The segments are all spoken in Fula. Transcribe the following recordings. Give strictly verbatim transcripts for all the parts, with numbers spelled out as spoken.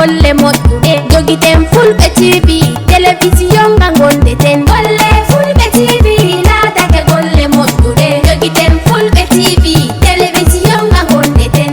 Golle moƴƴuɗe jogiten Fulɓe T V, telewisiyon nga ngonɗeten. Golle Fulɓe T V laatake golle moƴƴuɗe jogiten Fulɓe T V, telewisiyon nga ngonɗeten.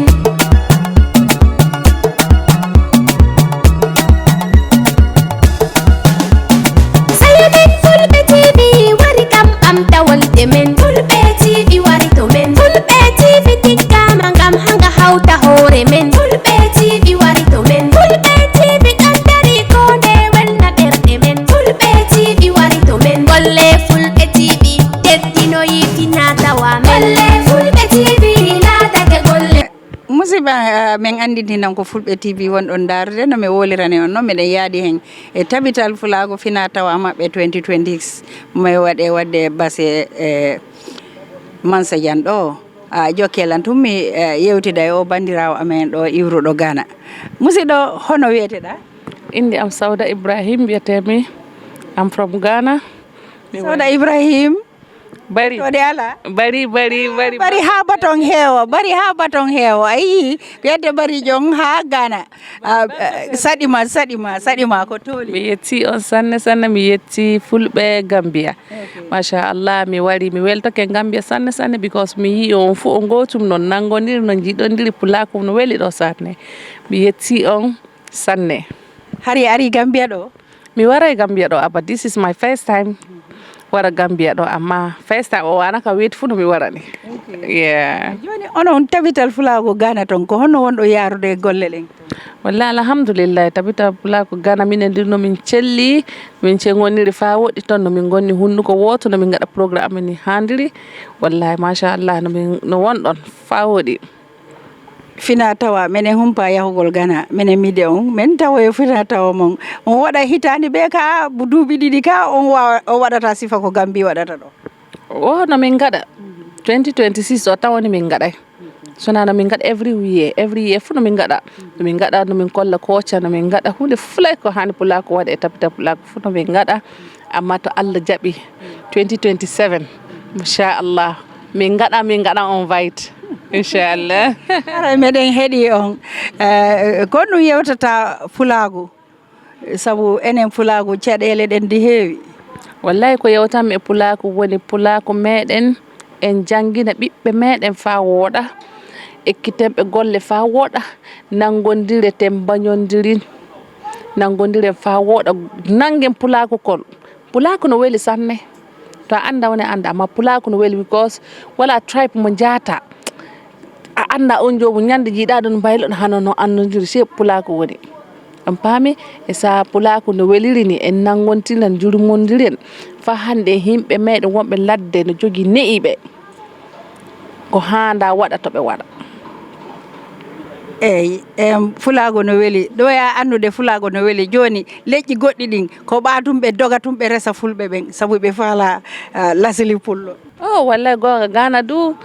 Sayo men Fulɓe T V wari kam ɓamta wolde men. Fulɓe T V wari to men. Fulɓe T V tiggama ngam hanga hawta hoore men. Fulɓe T V wari to men. Fulɓe T V ɗon dari ko nde welna ɓerɗe men. Fulɓe T V wari to men. Golle Fulɓe T V teddinoyi fina tawa men. Golle Fulɓe T V laatake golle. Musidɓe, eh, min anndinti noon ko Fulɓe T V wonɗon ndaarude, no mi wolirani on noon, miɗen yaadi heen e tabital Fulaagu fina tawa maɓɓe twenty twenty-six, mo e waɗe, waɗde base, eh, Mansa Jan ɗo. Ah, jokke lan tun mi, eh, yewtida e o banndiraawo amen ɗo iwruɗo Ghana. Musidɗo, hono wiyeteɗaa? Innde am Sawda Ibrahim wiyetee mi. I'm from Ghana. Mi Sawda woni Ibrahim. Bari. Toɗe ala? Bari, bari, bari. Bari haa baton heewa, bari haa baton heewa. A yii, ko yedde bari jon haa Ghana. Ah, eh, saɗi ma, saɗi ma, saɗi ma ko tooli. Mi yetti on sanne, sanne, mi yetti Fulɓe Gambia. Ok. Machallah, mi wari, mi weltoke Gambia sanne, sanne, because mi yii on fof on gootum, non nanngondiri, non njiɗondiri, pulaaku no weli ɗo sanne. Mi yetti on sanne. Hari a ari Gambia ɗo? Mi waray Gambia ɗo, abba, this is my first time wara Gambia ɗo, amma first time o wana ka weti fu no mi warani. Ok. Yeah. Joni onon tabital Fulaagu Ghana ton, ko honno wonɗo yaarude e golle ɗen? Wallahi, alhamdulillah, tabital Fulaagu Ghana, minen ndi no min celli, min ce ngoniri faa woɗɗi ton, no min ngonni hunduko wooto, no min ngaɗa programme ni handiri. Wallahi, machallah, no min, no wonɗon faa woɗi. Fina tawa, minen humpa yahugol Ghana, minen mide on, min tawoye fina tawa mon. On waɗa hitaande be ka, bu duuɓi ɗiɗi ka, on wa-, o waɗata sifa ko Gambi waɗata ɗo. O no min ngaɗa. Twenty twenty-six o tawani min ngaɗay. Sona no min ngaɗa every year, every year fu no min ngaɗa. No min ngaɗa, no min kolla koca, no min ngaɗa hunde fulay ko hani pulaaku waɗa e tapita pulaaku fu no min ngaɗa. Amma to Allah jaɓi, twenty twenty-seven, machallah, min ngaɗa, min ngaɗa on vite, inchallah. Haray meɗen heɗi on. Eh, ko ɗum yewtata Fulaagu, sabu enen Fulaagu caɗeele ɗen ndi heewi. Wallahi ko yewtanmi e Pulaaku woni Pulaaku meɗen, en janngina ɓiɓɓe meɗen faa wooɗa, ekkitanɓe golle faa wooɗa, nanngondireten mbañondirin, nanngondiren faa wooɗa, nanngen Pulaaku kon. Pulaaku no weli sanne. To a annda woni a annda, amma Pulaaku no weli because wala tribe mo njaata. A annda on joomu ñande jiiɗaa ɗon mbaylo ɗon hano no anndondiri se Pulaaku woni. On paami? E sa Pulaaku no weliri ni, en nanngontiran, jurmondiren. Faa hannde himɓe meɗen wonɓe ladde no jogi ne'i ɓe. Ko haanda waɗa to ɓe waɗa. Eey, em, Fulaagu no weli. Ɗo ya anndude Fulaagu no weli. Jooni, leƴƴi goɗɗi ɗin, ko ɓaatum ɓe doga tun ɓe resa Fulɓe ɓen, sabu ɓe faala, ah, lasili pullo. Oh, wallay goonga, Ghana du,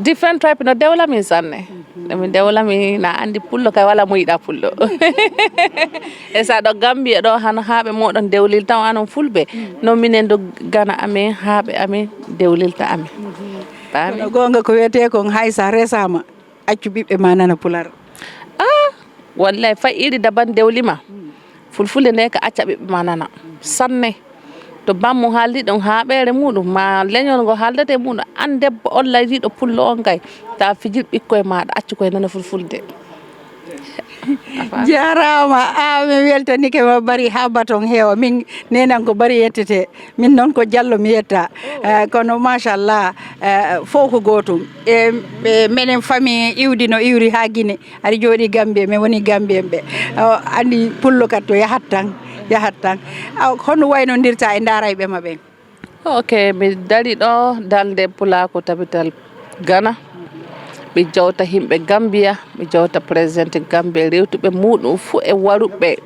different tribe no dewla min sanne. No min dewla min, na anndi pullo kay wala mo yiɗa pullo. E sa ɗo Gambia ɗo, hano haaɓe moɗon dewlilta on anon Fulɓe. No minen do Ghana amin, haaɓe amin dewlilta amin. Paami? Kono goonga ko wiyetee kon hay sa resaama, accu ɓiɓɓe ma nana Pular. Ah, wallay fay iri daban dewlima. Fulfulde nde ka acca ɓiɓɓe ma nana. Sanne. To bammu haaldi ɗum haaɓeere muɗum, ma leñol ngo haaldete muɗum, an debbo on laydiiɗo pullo on kay, ta fijir ɓikkoye maɗa, accu koye nana Fulfulde. Jaaraama, a, mi weltanike ma bari haa baton heewa. Min nenan ko bari yettete. Min noon ko Jallo mi yetta. Eh, kono machallah, eh, fof ko gootum. E, e menen famille iwdi no iwri haa Gine. Aɗa jooɗii Gambie, min woni Gambienɓe. O anndi pullo kadi to yahat tan, yahat tan. Aw, honno waynondirta e ndaarayɓe ma ɓen? Ok, mi dari ɗo darnde Pulaaku Tabital Gana. Mi jowta yimɓe Gambia, mi jowta président Gambia, rewtuɓe muɗum fuu e waruɓe.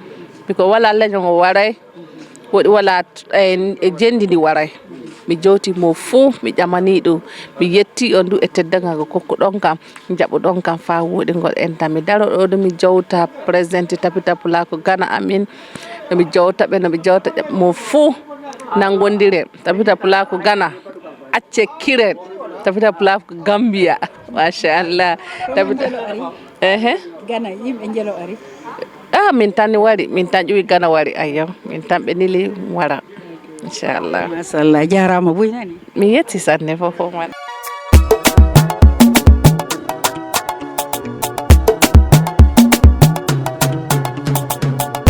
Biko wala leño ngo waray, woɗi wala, eh, e jendi ndi waray. Mi jowti mo fuu, mi ƴamani ɗum. Mi yetti on du e teddanga ngo kokkuɗon kam, jaɓuɗon kam faa woɗi ngol enta. Mi daro ɗo du mi jowta président Tapita Pulaaku Gana amin. No mi jowta ɓe, no mi jowta ƴaɓ mo fuu. Nangondiren. Tapita Pulaaku Gana. Acce kiren. Tapita Pulaaku Gambia. Machallah. Tapita. Ehe. Gana, yimɓe njelo ari. Ah, Min tan wari, min tan ƴuwi gana wari, ayyo. Min tan ɓe nili wara. Inchallah. Machallah, jarama buy nani. Mi yetti sanne fof fof man.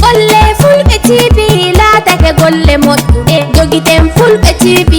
Golle Fulɓe T V laatake golle moƴƴuɗe, jogiten Fulɓe T V